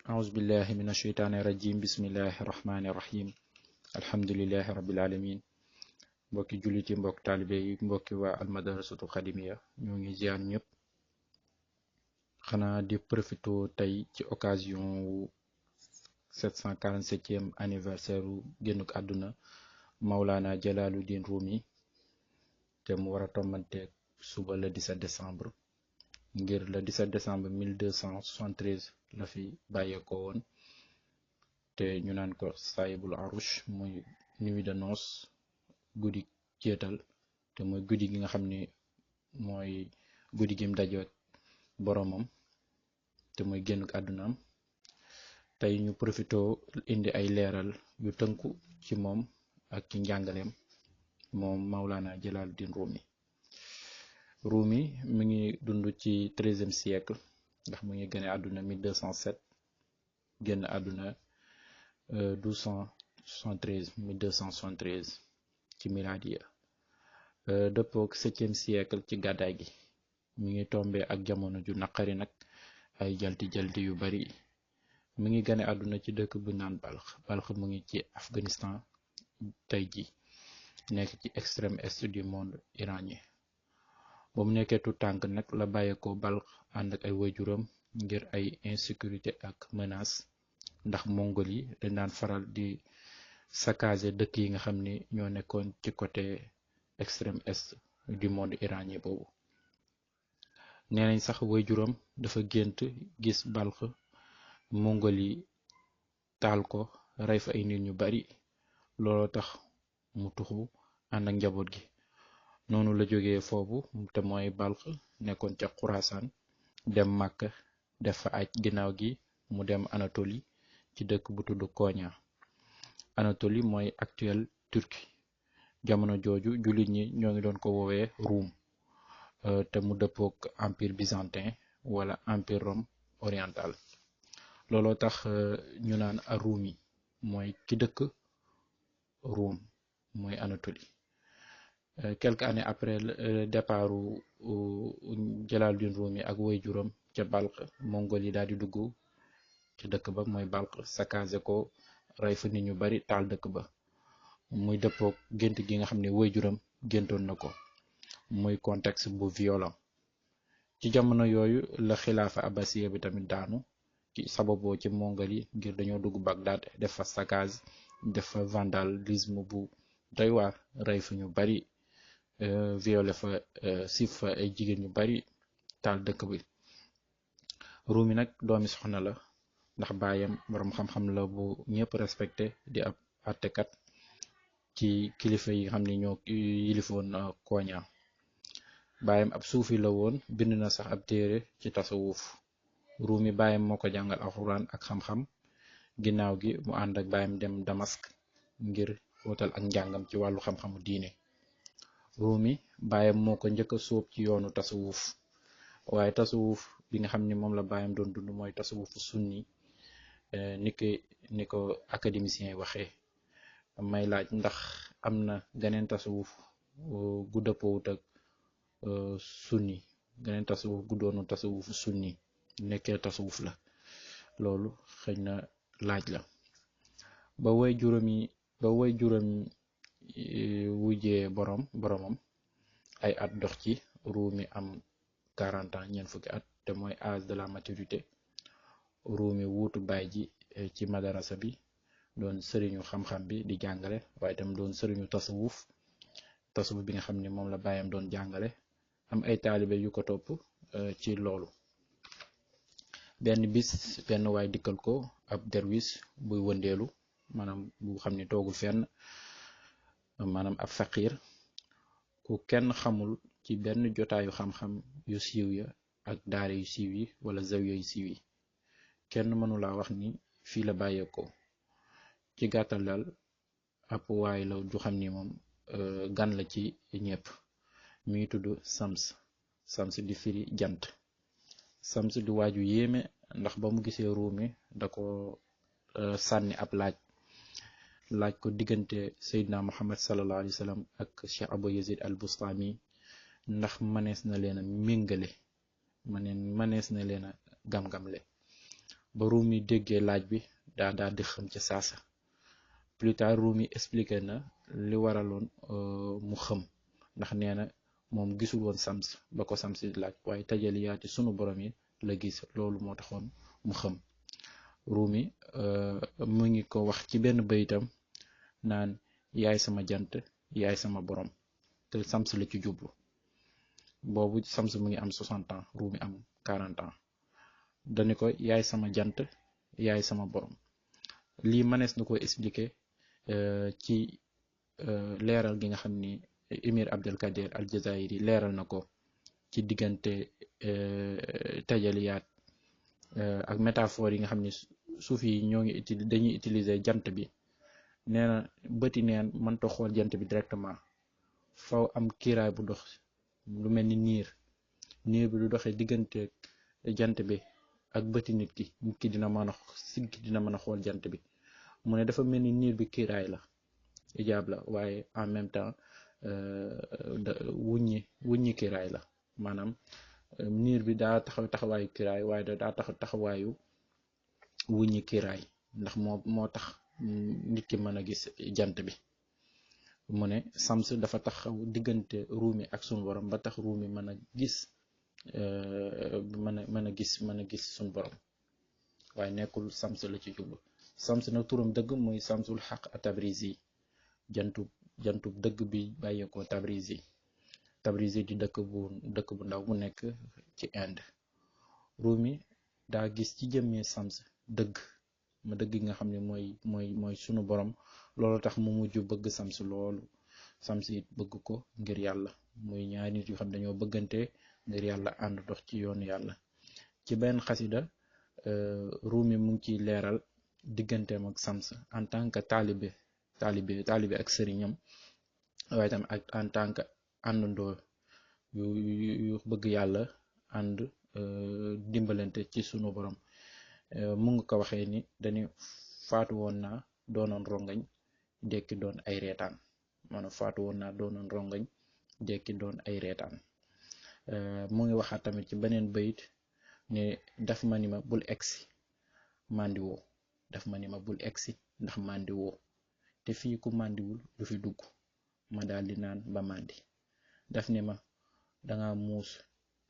أعوذ بالله من الشيطان الرجيم بسم الله الرحمن الرحيم الحمد لله رب العالمين mbokki jullit yi mbokk taalibe yi mbokki waa almadrasatul xadimiya ñoo ngi ziar ñëpp xanaa di profito tey ci occasion wu 747e anniversaire u génnuk àdduna Maulana Jalaluddin Rumi te mu war a tombanteeg suba le 17 décembre ngir le 17 décembre 1273 la fi bàyyeekoo woon te ñu naan ko saayibul arush muy nuit de noces guddi ceetal te mooy guddi gi nga xam ni mooy guddi gim dajoot boromam te mooy génnuk àddunaam tey ñu profito indi ay leeral yu tënku ci moom ak ci njàngaleem moom Maulana Jalaluddin Rumi mi ngi dund ci 13e siècle ndax mu ngi gane àdduna 1207 génn àdduna 1273 ci miladiya dëppook 7e siècle ci gàddaay gi mi ngi tombe ak jamono ju naqari nag ay jalti yu bari mi ngi gane àdduna ci dëkk bu naan Balx mu ngi ci Afghanistan tey ji nekk ci extrême est du monde iranien ba mu nekkee tu tànk nag la bàyyeekoo Balx ànd ak ay waajuram ngir ay insécurité ak menace ndax mongol yi dañ daan faral di saccager dëkk yi nga xam ni ñoo nekkoon ci côté extrême est du monde iranien boobu nee nañ sax waajuram dafa gént gis Balx mongol yi taal ko rey fa ay nit ñu bari looloo tax mu tuxu ànd ak njaboot gi noonu la jógee foofu te mooy Balx nekkoon ca Xurasaan dem Màkka def fa aj ginnaaw gi mu dem Anatolie ci dëkk bu tudd Konya Anatolie mooy actuel Turquie jamono jooju jullit ñi ñoo ngi doon ko woowee Ruum te mu dëppook empire byzantin wala empire Rome oriental looloo tax ñu naan Arumi mooy ki dëkk Ruum mooy Anatolie quelques années après départu Jalaluddin Rumi ak waajuram ca Balx mongol yi daal di dugg ci dëkk ba mooy Balx saccager ko rey fa nit ñu bari taal dëkk ba muy dëppook gént gi nga xam ne waajuram géntoon na ko muy contexte bu violent ci jamono yooyu la xilaafa abbasiya bi tamit daanu ci sababoo ci mongol yi ngir dañoo dugg Bagdad def fa saccage def fa vandalisme bu doy waar rey fa ñu bari violé fa siif fa ay jigéen ñu bari taal dëkk bi Rumi nag doomi soxna la ndax baayam boroom xam-xam la bu ñëpp respecté di ab àttekat ci kilifa yi nga xam ni ñoo yilifoon Konya baayam ab suufi la woon bind na sax ab téere ci tasawuf Rumi baayam moo ko jàngal alxuraan ak xam-xam ginnaaw gi mu ànd ak baayam dem Damask ngir xóotal ak njàngam ci wàllu xam-xamu diine Rumi baayam moo ko njëkk a sóob ci yoonu tasawuf waaye tasawuf bi nga xam ni moom la baayam doon dund mooy tasawufu sunni ni ko académiciens yi waxee may laaj ndax am na geneen tasawuf gu dëppoowut ak sunni geneen tasawuf gu doonu tasawufu sunni nekkee tasawuf la loolu xëy na laaj la ba way juróom wujjee boromam ay at dox ci Rumi am 40 ans ñeent fukki at te mooy âge de la maturité Rumi wuutu baay ji ci madarasa bi doon sëriñu xam-xam bi di jàngale waaye itam doon sëriñu tasawuf bi nga xam ni moom la baayam doon jàngale am ay taalibe yu ko topp ci loolu benn bis benn waay dikkal ko ab derwis buy wëndeelu maanaam bu xam ni toogul fenn maanaam ab faqir ku kenn xamul ci benn jotaayu xam-xam yu siiw ya ak daara yu siiw yi wala zawiya yu siiw yi kenn mënula wax ni fii la bàyyeekoo ci gàttal daal ab waay la ju xam ni moom gan la ci ñëpp mi ngi tudd Sams di firi jant Sams di waaju yéeme ndax ba mu gisee Rumi da ko sànni ab laaj ko diggante Seydina Muhammad sallallahu alayhi wa sallam ak Cheikh Abu Yazid al Bustami ndax mënees na leen a méngale mënees na leen a gam-gamle ba Rumi déggee laaj bi daal di xam ca saasa. Plus tard Rumi expliqué na li waraloon mu xam, ndax nee na moom gisul woon Sams ba ko Sams di laaj, waaye tajaliyaati sunu borom yi la gis, loolu moo taxoon mu xam. Rumi mu ngi ko wax ci benn bayitam naan yaay sama jant yaay sama borom, te Sams la ci jublu. boobu Sams mu ngi am 60 ans, Rumi am 40 ans. dani ko yaay sama jant yaay sama borom. lii mënees na ko expliquer ci leeral gi nga xam ni Émir Abdelkader al Jazairi leeral na ko ci diggante tajaliyaat ak métaphore yi nga xam ni suuf yi dañuy utiliser jant bi. nee na bëti neen mënta xool jant bi directement, faw am kiiraay bu dox lu mel ni niir bi du doxee diggante jant bi ak bëti nit ki dina mën a siggi, dina mën a xool jant bi. mu ne dafa mel ni niir bi kiiraay la, ijaab la, waaye en même temps wuññi kiiraay la. maanaam niir bi daa taxawaayu kiiraay, waaye daa taxawaayu wuññi kiiraay, ndax moo tax nit ki mën a gis jant bi. mu ne Sams dafa taxaw diggante Rumi ak sunu borom ba tax Rumi mën a gis mën a gis sunu borom, waaye nekkul Sams la ci jublu. Sams nag turam dëgg muy Samsul Xaq at-Tabrizi, jantub dëgg bi bàyyeekoo Tabrizi di dëkk bu ndaw bu nekk ci Inde. Rumi daa gis ci jëmmee Sams dëgg gi nga xam ne mooy sunu borom. loolu tax mu mujj bëgg Sams loolu. Sams it bëgg ko ngir yàlla, muy ñaari nit yu xam dañoo bëggante ngir yàlla, ànd dox ci yoonu yàlla. ci benn xasida Rumi mu ngi ciy leeral digganteem ak Sams en tant que taalibe ak sëriñam, waaye tam ak en tant que àndandoo yu bëgg yàlla, ànd dimbalante ci sunu borom. mu ngi ko waxee ni dañu faatu woon naa doonoon rongañ dekki doon ay reetaan, maanaam faatu woon naa doonoon rongañ dekki doon ay reetaan. mu ngi waxaat tamit ci beneen bayit ne daf ma ni ma bul egsi màndi woo, bul egsi ndax màndi woo, te fii ku màndiwul du fi dugg, ma daal di naan ba màndi. daf ne ma danga muus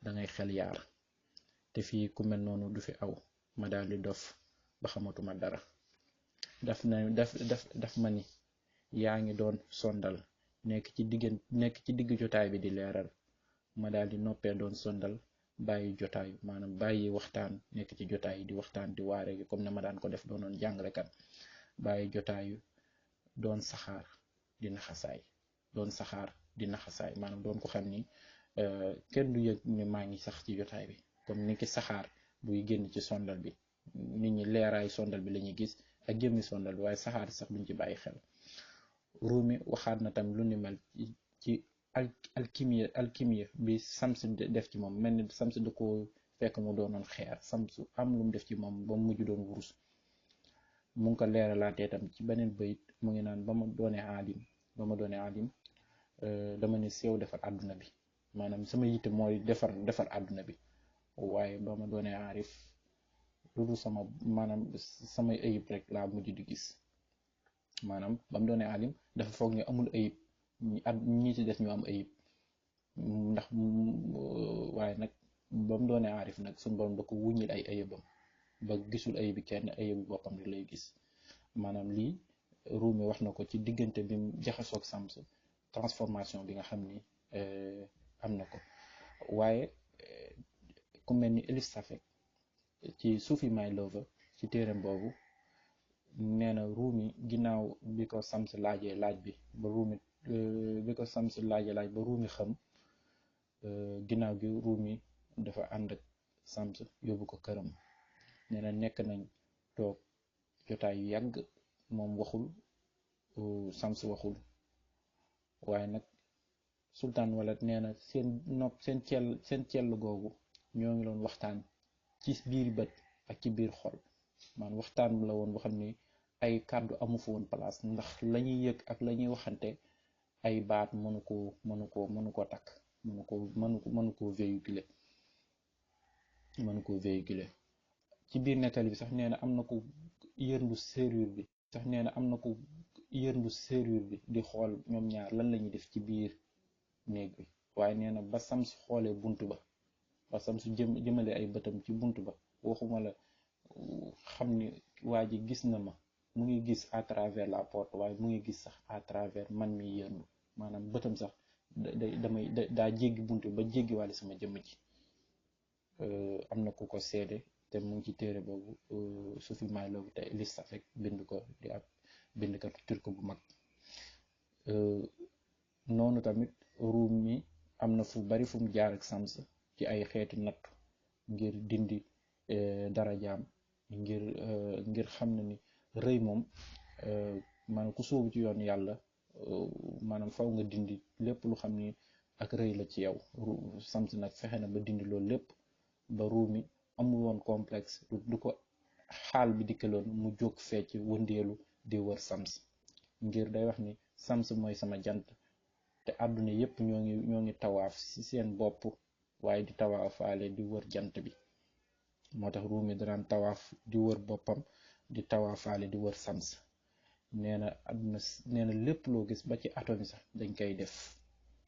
dangay xel yaar, te fii ku mel noonu du fi aw, ma daal di dof ba xamatuma dara. daf ma ni yaa ngi doon sondal nekk ci digg jotaay bi di leeral, ma daal di noppee doon sondal bàyyi jotaayu, maanaam bàyyi waxtaan, nekk ci jotaay di waxtaan di waare gi comme ne ma daan ko def, doonoon jàngalekat. bàyyi jotaayu doon saxaar di naxasaay, maanaam doon ko xam ni kenn du yëg ni maa ngi sax ci jotaay bi, comme ni ki saxaar buy génn ci sondal bi, nit ñi leeraayu sondal bi la ñuy gis ak jëmmi sondal bi, waaye saxaar sax duñ ci bàyyi xel. Rumi waxaat na tam lu ni mel ci alkimiya bi Sams def ci moom, mel ni Sams da ko fekk mu doonoon xeer, Sams am lu mu def ci moom ba mu mujj doon wurus. mu ngi ko leeralaatee tam ci beneen bayit, mu ngi naan ba ma doonee aalim dama ne sew defar àdduna bi, maanaam sama yitte mooy defar àdduna bi, waaye ba ma doonee aarif lu dul samay ayib rek laa mujj di gis. maanaam ba mu doonee aalim dafa foog ni amul ayib, ñi ci des ñu am ayib, ndax waaye nag ba mu doonee aarif nag suñu borom da ko wuññil ay ayibam ba gisul ayibi kenn, ayibi boppam rek lay gis. maanaam lii Rumi wax na ko ci diggante bi mu jaxasoog Sams, transformation bi nga xam ni am na ko. waaye ku mel ni Elif Safek ci Sufi My Lover ci téeram boobu nee na Rumi ginnaaw bi ko Sams laajee laaj ba Rumi xam, ginnaaw gi Rumi dafa ànd ak Sams yóbbu ko këram. nee na nekk nañ toog jotaay yu yàgg, moom waxul, Sams waxul, waaye nag sultaan wala nee na seen cell googu ñoo ngi doon waxtaan ci biir bët ak ci biir xol. maanaam waxtaan la woon boo xam ni ay kàddu amu fa woon place, ndax la ñuy yëg ak la ñuy waxante ay baat mënu koo takk, mënu koo véhiculer. ci biir nettali bi sax nee na am na ko yërndu serrure bi di xool ñoom ñaar lan la ñuy def ci biir néeg bi. waaye nee na ba Sams xoolee bunt ba Sams jëmale ay bëtam ci bunt ba, waxuma la xam ni waa ji gis na ma, mu ngi gis à travers la porte, waaye mu ngi gis sax à travers man mi yërndu, maanaam bëtam sax daa jéggi bunt ba jéggi wàlle sama jëmm ji. am na ku ko seede te mu ngi ci téere boobu Sophie Mylow te Elise Safek bind ko, di ab bindkatu turc bu mag. noonu tamit Rumi am na fu bari fu mu jaar ak Sams ci ay xeeti nattu ngir dindi darajaam, ngir xam na ni rëy moom maanaam ku sóobu ci yoon yàlla maanaam faw nga dindi lépp lu xam ni ak rëy la ci yow. Sams nag fexe na ba dindi loolu lépp, ba Rumi amul woon complexe, du ko xaal bi dikkaloon mu jóg fecc wëndeelu di wër Sams, ngir day wax ni Sams mooy sama jant, te àdduna yépp ñoo ngi tawaaf ci seen bopp, waaye di tawaafaale di wër jant bi. moo tax Rumi danaan tawaaf di wër boppam, di tawaafaale di wër Sams. nee na àdduna nee na lépp loo gis ba ci atome sax dañ koy def,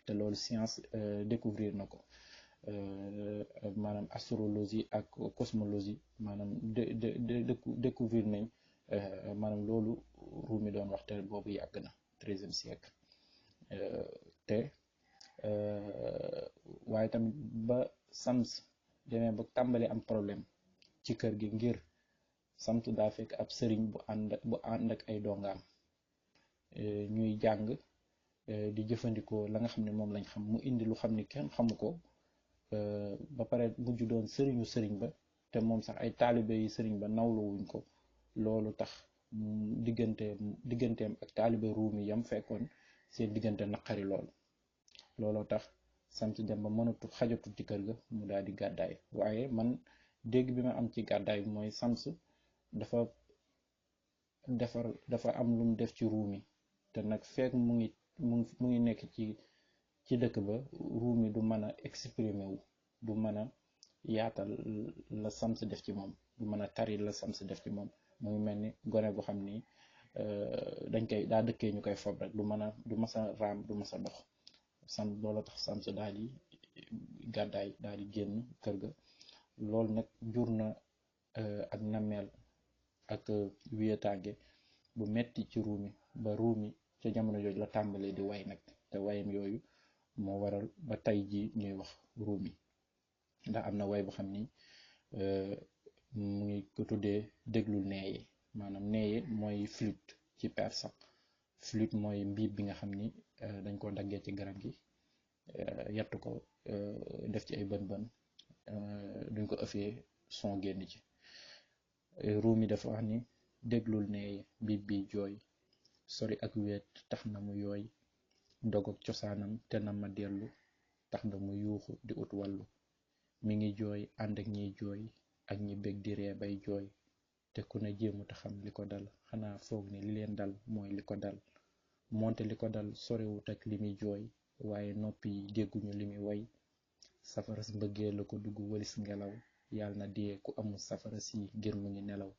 te loolu science découvrir na ko. maanaam astrologie ak cosmologie maanaam découvrir nañ maanaam loolu Rumi doon wax, te boobu yàgg na 13e siècle. te waaye tamit ba Sams demee ba tàmbali am problème ci kër gi, ngir Sams daa fekk ab sëriñ bu ànd ak ay dongaam ñuy jàng di jëfandikoo la nga xam ne moom lañ xam, mu indi lu xam ni kenn xamu ko, ba pare mujj doon sëriñ ba, te moom sax ay taalibe yi sëriñ ba nawlowuñ ko. loolu tax digganteem ak taalibe Rumi yam fekkoon seen diggante naqari looloo tax Sams dem ba mënatu xajatu ci kër ga, mu daal di gàddaay. waaye man dégg bi ma am ci gàddaay bi mooy Sams dafa am lu mu def ci Rumi, te nag fekk mu ngi nekk ci dëkk ba, Rumi du mën a exprimer wu, du mën a yaatal la Sams def ci moom, du mën a tari la Sams def ci moom. mu ngi mel ni gone gu xam ni daa dëkkee ñu koy fob rek, du mas a raam, du mas a dox. loolu tax Sams daal di gàddaay, daal di génn kër ga. loolu nag jur na ak nameel ak wéetaange bu metti ci Rumi, ba Rumi ca jamono jooju la tàmbalee di way nag, te wayam yooyu moo waral ba tey ji ñuy wax Rumi. ndax am na way bu xam ni mu ngi ko tuddee déglul neeye. maanaam neeye mooy flûte ci perse. flûte mooy mbiib bi nga xam ni dañ ko daggee ci garab gi, yett ko def ci ay bën duñ ko ëffee son génn ci. Rumi dafa wax ni déglul neeye mbiib bi jooy, sori ak weet tax na mu yooy, dog ak cosaanam te na ma dellu, tax na mu yuuxu di ut wàllu. mi ngi jooy ànd ak ñiy jooy, ak ñi bég di ree bay jooy, te ku ne jéemu ta xam li ko dal, xanaa foog ni li leen dal mooy li ko dal. moonte li ko dal sorewut ak li muy jooy, waaye noppi yi dégguñu li muy way. safaras mbëggeel la ko dugg walis ngelaw, yàlla na dee ku amul safara si ngir mu ngi nelaw.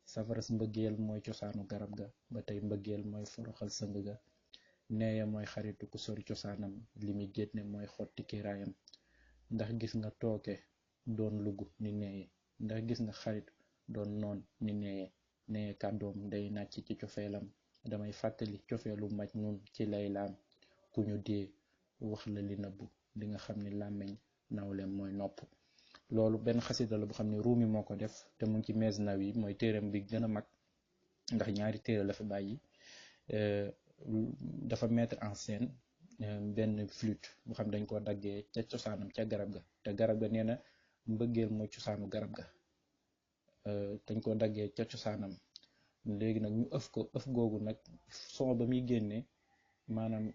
safaras mbëggeel mooy cosaanu garab ga, ba tey mbëggeel mooy foroxal sëng ga. neeya mooy xaritu ku sori cosaanam, li muy génne mooy xotti kiraayam. ndax gis nga tooke doon lugg ni neeye, ndax gis nga xarit doon noon ni neeye kàddoom day nàcc ci cofeelam. damay fàttali cofeelu maj nun ci laylaam, ku ñu dee wax la li nëbbu, di nga xam ni làmmiñ nawleem mooy nopp. loolu benn xasida la bu xam ne Rumi moo ko def, te mu ngi ci Mesnawi mooy téeram bi gën a mag, ndax ñaari téere la fa bàyyi. dafa mettre en scène benn flûte bu xam dañ koo daggee ca cosaanam ca garab ga, te garab ga nee na mbëggeel mooy cosaanu garab ga. dañ koo daggee ca cosaanam, léegi nag ñu ëf googu nag son ba muy génnee maanaam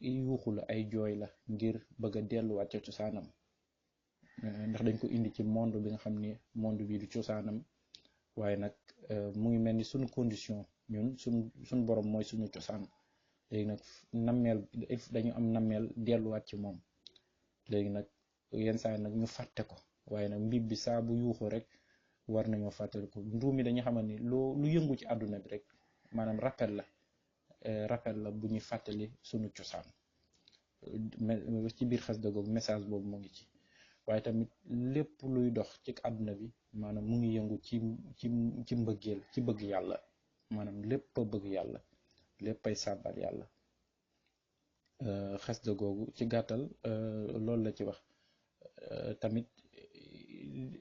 yuuxu la, ay jooy la, ngir bëgg a delluwaat ca cosaanam. ndax dañ ko indi ci monde bi nga xam ni monde bi du cosaanam, waaye nag mu ngi mel ni suñu condition ñun suñ borom mooy suñu cosaan. léegi nag dañu am nammeel delluwaat ci moom. léegi nag yenn saa nag ñu fàtte ko, waaye nag mbib bi saa bu yuuxu rek war nañoo fàttaliku Rumi dañuy xamal ni lu yëngu ci àdduna bi rek maanaam rappel la bu ñuy fàttali sunu cosaan. ci biir xasida googu message boobu mu ngi ci, waaye tamit lépp luy dox ci àdduna bi maanaam mu ngi yëngu ci mbëggeel, ci bëgg yàlla, maanaam lépp a bëgg yàlla, lépp ay sàbbal yàlla. xasida googu ci gàttal loolu la ci wax. tamit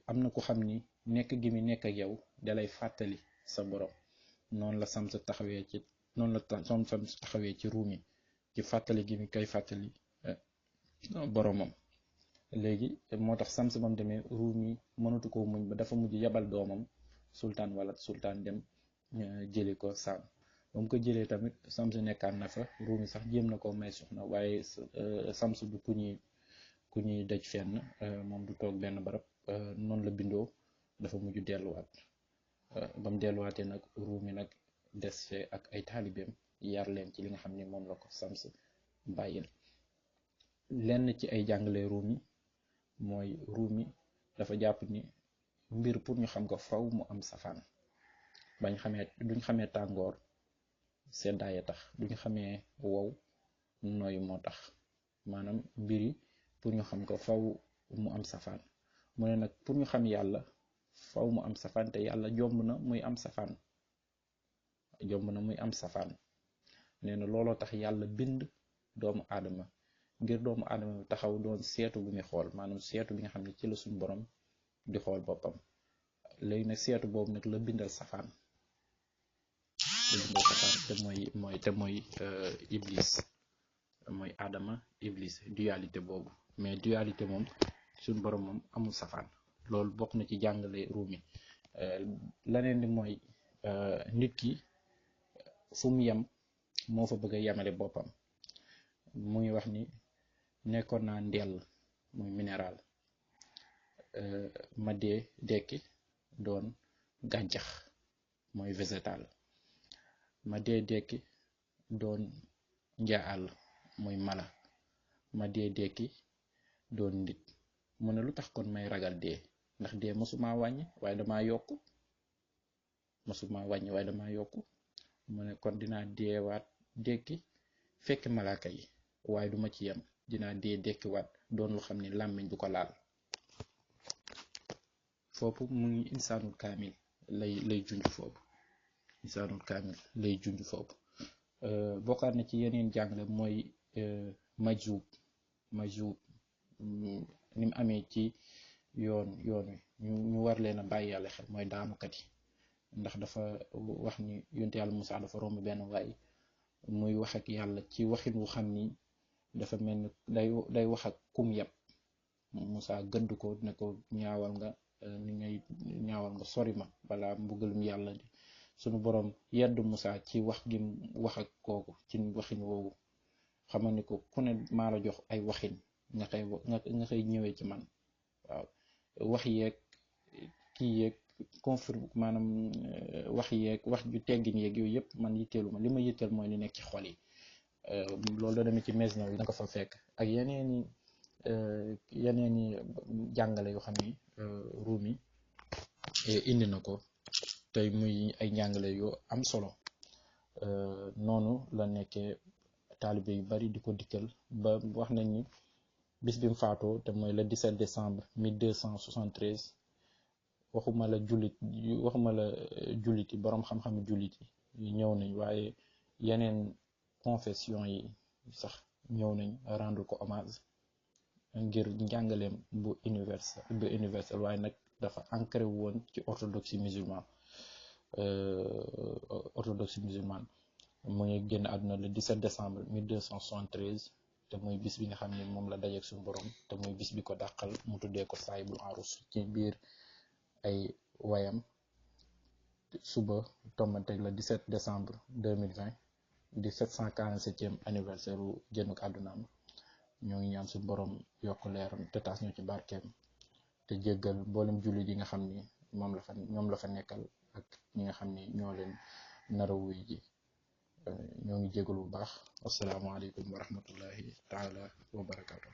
am na ku xam ni nekk gi mi nekk ak yow dalay fàttali sa borom. noonu la Sams taxawee ci Rumi, ci fàttali gi mi koy fàttali boromam. léegi moo tax Sams bam demee Rumi mënatu ko muñ ba dafa mujj yabal doomam sultaan dem jëli ko Sam. ba mu ko jëlee tamit Sams nekkaan na fa, Rumi sax jéem na ko may soxna, waaye Sams du ku ñuy daj fenn, moom du toog benn barab. noonu la bindoo, dafa mujj delluwaat. ba mu delluwaatee nag Rumi nag des fee ak ay taalibeem yar leen ci li nga xam ni moom la ko Sams bàyyil. lenn ci ay jàngale Rumi mooy Rumi dafa jàpp ni mbir pour ñu xam ko faw mu am safaan. duñ xamee tàngoor seddaaya tax, duñ xamee wow nooy moo tax. maanaam mbir yi pour ñu xam ko faw mu am safaan. mu ne nag pour ñu xam yàlla faw mu am safaan, te yàlla jomb na muy am safaan. nee na looloo tax yàlla bind doomu aadama, ngir doomu aadama bi taxaw doon seetu bu muy xool, maanaam seetu bi nga xam ne ci la suñu borom di xool boppam. léegi nag seetu boobu nag la bindal safaan, te mooy iblis, mooy Adama iblis, dualité boobu. mais dualité moom suñu borom moom amul safaan. loolu bokk na ci jàngale Rumi. leneen li mooy nit ki fu mu yem moo fa bëgg a yemale boppam. mu ngi wax ni nekkoon naa ndell, muy minéral, ma dee dekki doon gàncax, mooy végétal, ma dee dekki doon njaa àll, muy mala, ma dee dekki doon nit. mu ne lu tax kon may ragal dee, ndax dee mosuma wàññi waaye damaa yokku. mu ne kon dinaa deewaat dekki fekk malaaka yi, waaye duma ci yem, dinaa dee dekkiwaat doon lu xam ni làmmiñ du ko laal. foofu mu ngi insaanul kaamil lay junj foofu. insaanul kaamil lay junj foofu. bokkaat na ci yeneen jàngale mooy majub ni mu amee ci yoon wi ñu war leen a bàyyi yàlla xel, mooy daanukat yi. ndax dafa wax ni yonte yàlla Musaa dafa romb benn waay muy wax ak yàlla ci waxin wu xam ni dafa mel ni day wax ak kum yàpp. Musaa gëdd ko ne ko ñaawal nga sori ma balaa mbugalum yàlla di. sunu borom yedd Musaa ci wax gi wax ak kooku ci waxin woowu, xamal ni ko ku ne maa la jox ay waxin nga xëy ñëwee ci man. waaw wax yeeg kii yeeg confirme, maanaam wax ju teggin yeeg yooyu yëpp man yitteelu ma. li ma yitteel mooy li nekk ci xol yi. loolu la demee ci Mesnawi yi da nga ko fa fekk, ak yeneeni jàngale yoo xam ni Rumi indi na ko tey, muy ay njàngale yu am solo. noonu la nekkee taalibe yu bari di ko dikkal ba wax nañ ni bis bi mu faatoo te mooy le 17 décembre 1273, waxuma la jullit yi, boroom xam-xam jullit yi ñëw nañ, waaye yeneen confession yi sax ñëw nañ rendre ko hommage ngir njàngaleem bu universel waaye nag dafa ancré woon ci orthodoxie musulmane. mu ngi génn àdduna le 17 décembre 1273, te muy bis bi nga xam ne moom la dajeek suñu borom, te muy bis bi ko dàqal mu tuddee ko saahibul arus ci biir ay wayam. suba tombanteeg le 17 décembre 2020 di 747e anniversaire u génnuk àddunaam. ñoo ngi ñaan suñu borom yokk leeram te taas ñu ci barkeem, te jéggal mboolem jullit yi nga xam ni ñoom la fa nekkal ak ñi nga xam ni ñoo leen nara wuy ji. ñoo ngi jégalu bu baax. asalaamaaleykum wa rahmatullahi taala wa barakaatu.